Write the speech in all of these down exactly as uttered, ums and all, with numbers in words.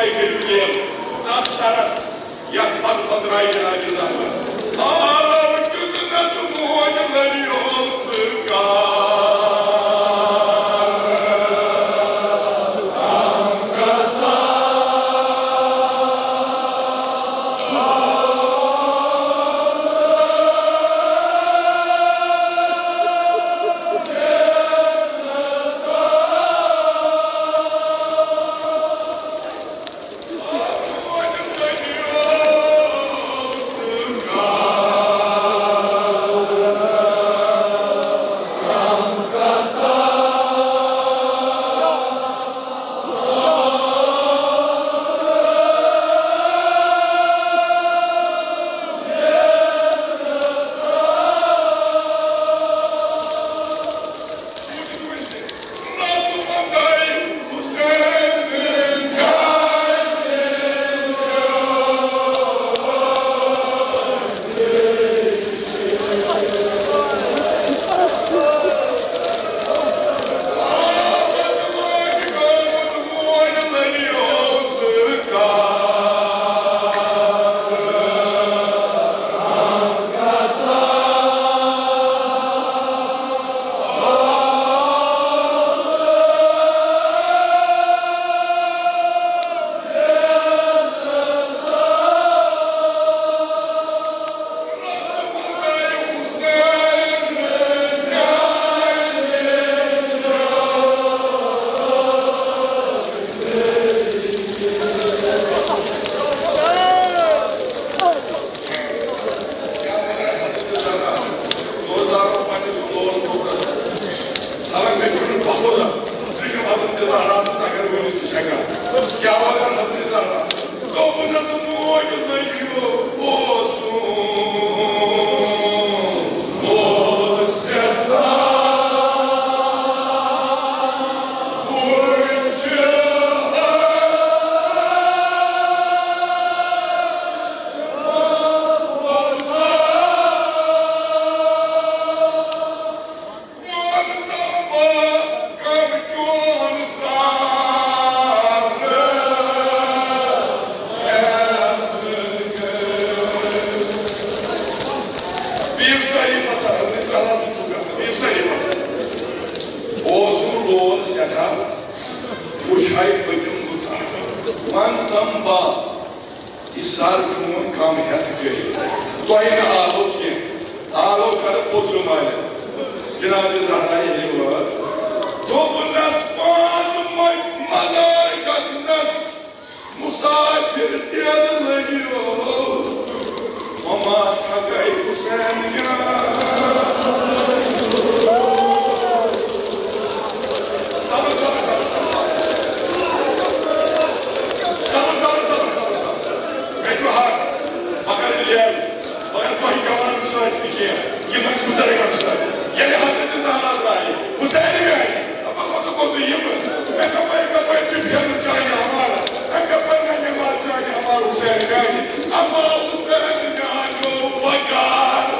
کٔرِو کینٛہہ تَتھ سرس، یَتھ پتہٕ پتہٕ درٛاے جناب زہرا۔ آو دیُتنس موج لٔریو ژٕ کار۔ کیٛاہ وَنان حضرت زہرا؟ روزدارو پننِس لول کھوورس۔ حالانکہ مےٚ چھُنہٕ پَہُل، ترٛیٚشم حضرت زہرا سٕنٛز اگر ؤنِتھ تہِ چھِ ہٮ۪کان۔ کیٛاہ وَنان حضرت زہرا؟ دوٚپنَس موج لٔگِو اوسُم لول سٮ۪ٹھاہ وُچھِتھ۔ اوسُم لول سٮ۪ٹھاہ، وُچھے پٔتِم لُطف۔ وَن تَمہِ بعد یہِ سر چون کم ہٮ۪تھ کٔرِتھ۔ تۄہہِ نہٕ آلو کینٛہہ، آلو کرٕ اوترٕ مالہِ۔ جناب زہرا ییٚلہِ وٲژ، دوٚپنس پانٛژھ مٔتۍ مزار گژھنس مسافر تیل لٔگیو۔ وما چھکے حسین جان۔ صبر، صبر، صبر، صبر۔ صبر، صبر، صبر، صبر، صبر۔ مےٚ چھُ حق۔ مگر ییٚلہِ، مگر تۄہہِ جوانن سۭتۍ نہٕ کینٛہہ، یِمن بُزرگن سۭتۍ۔ ییٚلہِ حضرت زہرا درٛایہِ، حسین میٛانہِ، بہٕ کوٚت کوٚت یِمہٕ؟ مےٚ کپٲرۍ کپٲرۍ چھِ پھیرُن چانہِ حوالہٕ؟ مےٚ کپٲرۍ گژھِ نٮ۪ماز چانہِ حوالہٕ حسین میٛانہِ؟ اما حسین میٛانیو بکار۔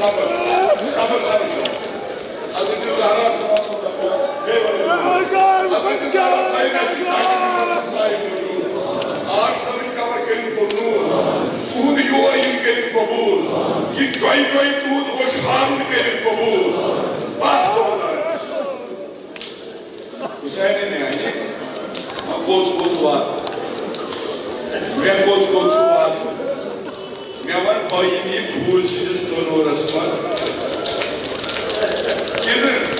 صبر، صبر، صبر۔ حضرت زہرا صاحب، بیٚیہِ وَنہٕ بہٕ۔ حضرت زہرا صاحب، اَسہِ چھِ ساقی صاحب موجود۔ آ، سبٕنۍ کمر کٔرِو قبوٗل۔ تُہُنٛد یور یُن کٔرِو قبوٗل۔ یہِ جۄیہِ جۄیہِ تُہُنٛد اوٚش ہارُن کٔرِو قبوٗل۔ بس، بہٕ وَنہٕ۔ حسینہِ میانہِ، مےٚ کوٚت کوٚت واتہٕ؟ مےٚ کوٚت کوٚت چھُ واتُن؟ مےٚ وَن، بہٕ یِمہٕ یہِ ٹھوٗل سٕنٛدِس تنوٗرس منٛز کِنہٕ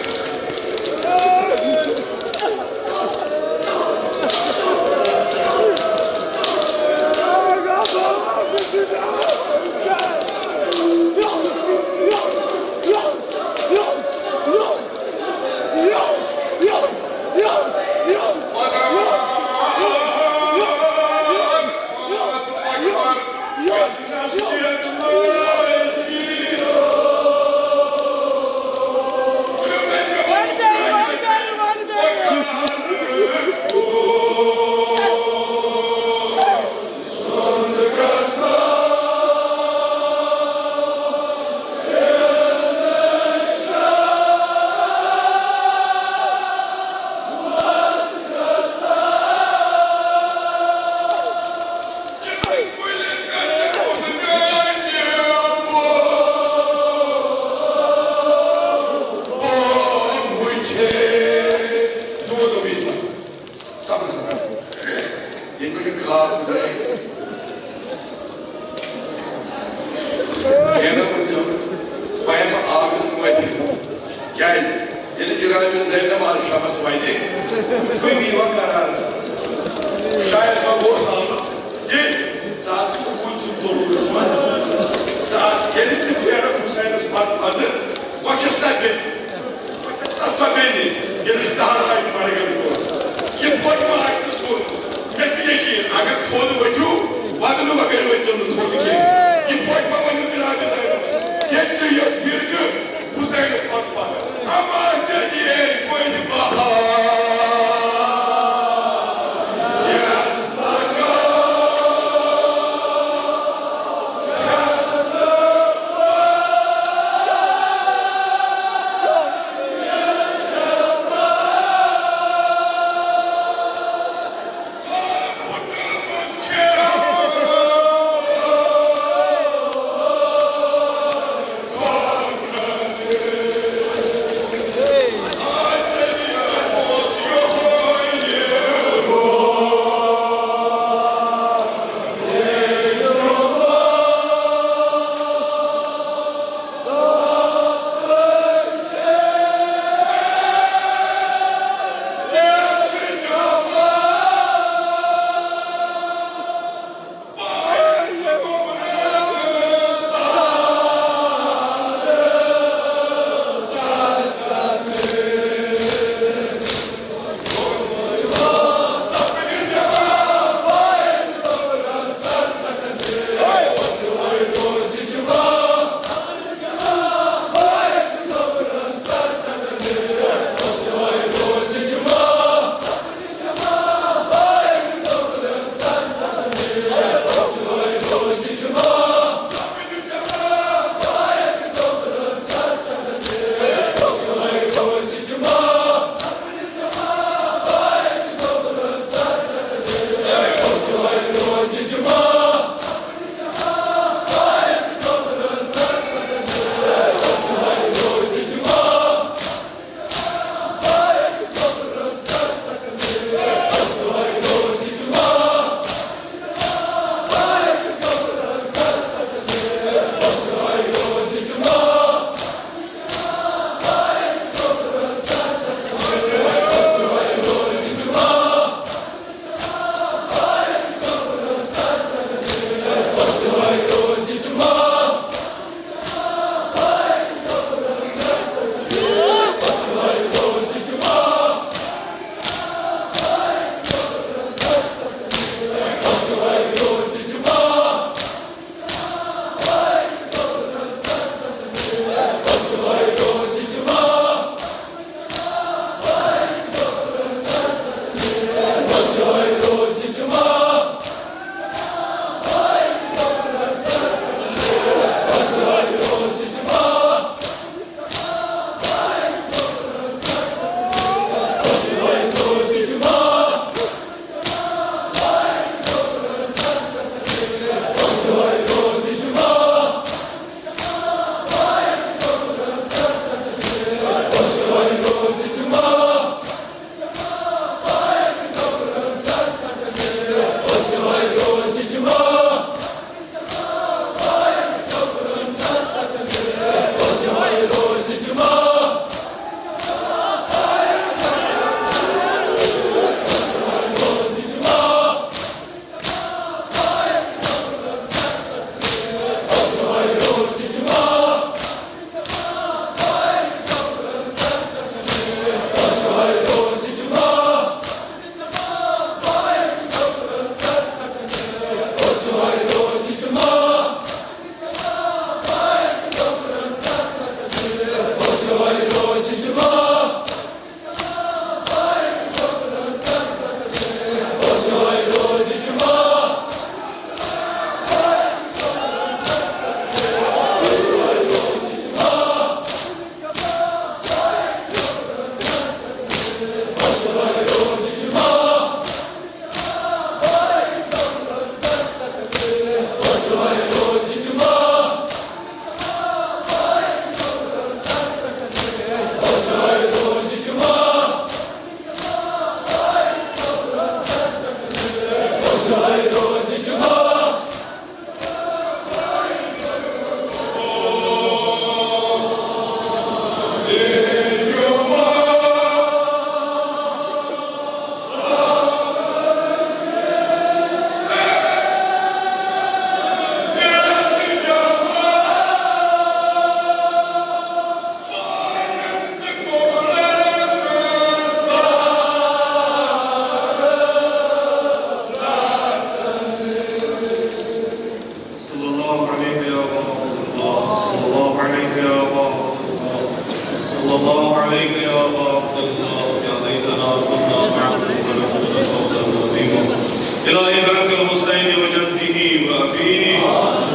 صبر، صبر۔ ییٚلہِ مےٚ یہِ خاب درٛاے، کینٛہہ نہ ؤنۍزیو، بہٕ ہٮ۪مہٕ آبَس مٔتھِتھ۔ کیٛازِ؟ ییٚلہِ جناب زینب آز شمس وَنہِ، تُہۍ مہٕ یِوان قرار۔ شاید ما گوٚو سالُن، ییٚلہِ ژٕ آز کُس کُن چھُکھ توٚمُل یُس وَنہِ؟ ژٕ آز، ییٚلہِ ژٕ پھیرَکھ حُسینَس پَتہٕ پَتہٕ، بہٕ چھَس تَتہِ۔ تَس سۄ بیٚنہِ، ییٚمِس دَہَن لَٹہِ مرگن کوٚر۔ یِتھ پٲٹھۍ ما آسہِ نہٕ کوٚرمُت؟ مےٚ چھُ یقیٖن، اگر تھوٚد ؤتھِو، وَدنہٕ بغٲر ؤتھۍزیو نہٕ تھوٚد کینٛہہ۔ یِتھ پٲٹھۍ ما ؤنِو جناب زینب، ییٚتہِ چھُ یَتھ بیٖرگہٕ حُسینَس پتہٕ پتہٕ۔ اما تیٚلہِ ییٚلہِ وۄنۍ بہار یَس لگان۔ صلى الله عليك يا أبا عبد الله، يا ليتنا كنا معكم فنفوز فوزا عظيما. إلهي بحق الحسين وجده وأبيه وأمه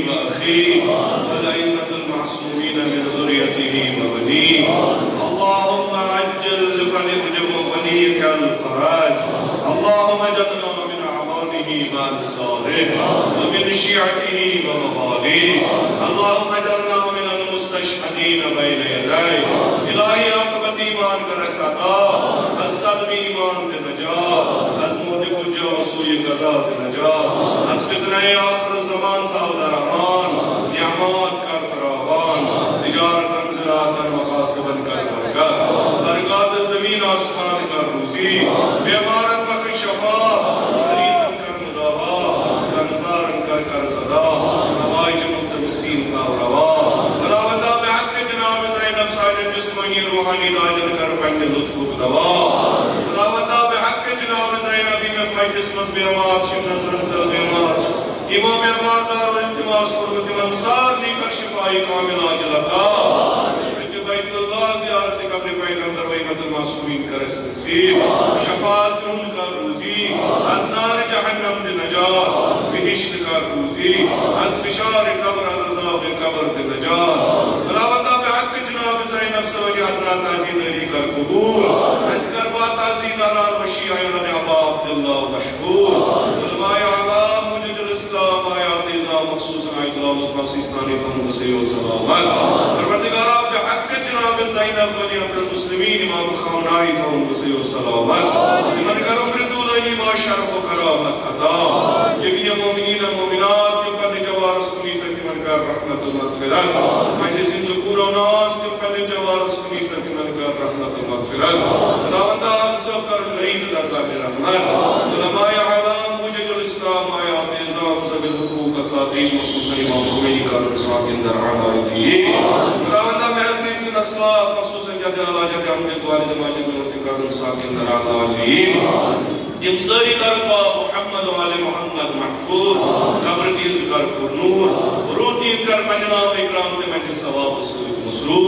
وأخيه والأئمة المعصومين من ذريته وبنيه. اللهم عجل لوليك الفرج. اللهم اجعلنا من أعوانه وأنصاره ومن شيعته ومواليه. اللهم اجعلنا من المستشهدين بين يديه. إلهي عاقبت ایمان کر اسہِ عطا، از سلب ایمان دِ نجات، از موت فجا و سوء قضا دِ نجات، از فتنہ آخر الزمان تھاو در امان، نعمات کر فراوان، تجارتاً زراعتاً مکاسباً کر برکت، برکات زمین آسمان کر روزی، بیمارن بخش شفا، مریضن کر مداوا، قرضدارن کر قرض ادا، حوائج ملتمسین تھاو روا۔ خداوندا، بحق جناب زینب سانٮ۪ن جسمانی روحانی دادٮ۪ن کر پننہِ لطفُک دوا۔ خداوندا، بحق جناب زینب، یِم یتھ مجلس منٛز بیمار چھِ، نظرن تل بیمار چھِ، یِمو بیمار دارو التماس کوٚرمُت، تِمن سارنٕے کر شفای کامل عاجل عطا۔ حج بیت اللہ، زیارت قبر پیغمبر و ائمة المعصومین کر اسہِ نصیب۔ شفاعت تِہُنٛد کر روزی۔ از نار جہنم دِ نجات۔ بہشت کر روزی۔ از فشار قبر، از عذاب قبر دِ نجات۔ خداوندا، بحق جناب زینب سٲنۍ ادنا تعزیدٲری کر قبول۔ اسہِ کر با تعزیداران و شیعیان ابا عبداللہ مشہور۔ علماء اعلام، حجج الاسلام، آیات عظام، مخصوصاً آیت اللہ عظمیٰ سیستانی تھاوُن صحیح و سلامت۔ پروردگارا، بحق جناب زینب ولی امر المسلمین امام خامنائی تھاوُن صحیح و سلامت۔ یِمن کر عمر طولانی با شرف و کرامت عطا۔ جميع مومنین و مومنات، یِم پننہِ جوارس کُنی تہٕ تِمن کر رحمت و مغفرت۔ مجلس ہٕنٛدۍ ذکور و ناس، یِم پننہِ جوارس کُنی تہٕ تِمن کر رحمت و مغفرت۔ خداوندا، حاجی صٲب کر غریب درگاہ رحمت۔ علماء اعلام، حجج الاسلام، آیات عظام، ذوی الحقوق، اساتید، مخصوصاً امام خمینی کر ساکن در اعمال دین۔ خداوندا، محمد سن اسلاف، مخصوصاً جد اعلیٰ، جد احمد، والد ماجد، نور کر ساکن در اعمال دین۔ تِم سٲری کر با محمد و آل محمد محشور، قبر دین کر پر نور، روح دین کر پننہِ نام اکرام تہٕ مجلس ثواب سۭتۍ مصروف۔